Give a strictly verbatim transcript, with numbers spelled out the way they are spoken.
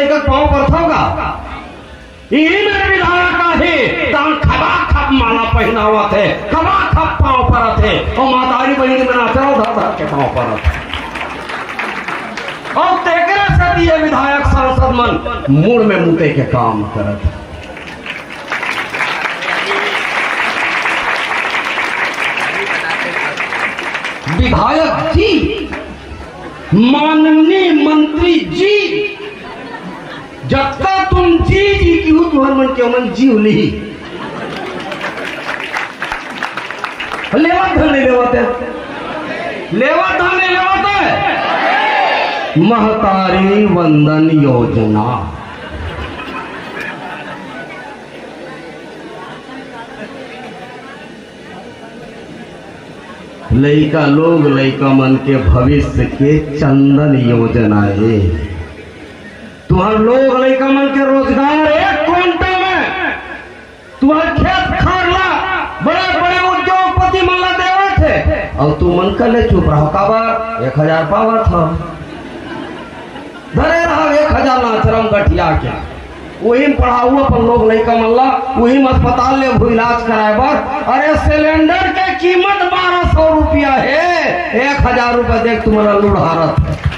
एक पाँव परथव का? इही मेर विधायक आही, तहां खबा खब माला पहिनावत हे, खबा खब पाँव परत हे। अउ महतारी बहिनी मन आचरा धर धर के पाँव परत हे। अउ तेकरे सेती ये विधायक सांसद मन मुड़ में मुते के काम करत हे। विधायक जी, माननीय मंत्री जी, जतका तुम जी जी किहू, तुहर मन के मन जीव लिही। लेवत धन नहीं लेवत हे, लेवत धन नहीं लेवत हे। महतारी वंदन योजना। लइका लोग, लइका मन के भविष्य के चंदन योजना हे। तुहर लोग लइका मन के रोजगार एक क्विंटल में, तुहर खेत खार ला बड़े बड़े उद्योगपति मन ला देवत हे, अउ तुमन का ले चुप रहो। काबर? एक हजार पावत हो, धरे रहो एक हजार ला आश्रम गठिया के। उही म पढ़ाहू अपन लोग लइका मन ला, उही म अस्पताल लेहू इलाज कराए बर। अरे, सिलेंडर के कीमत बारह सौ रुपया हे, एक हजार रुपया देख तुमन ला लुढ़ारत हे।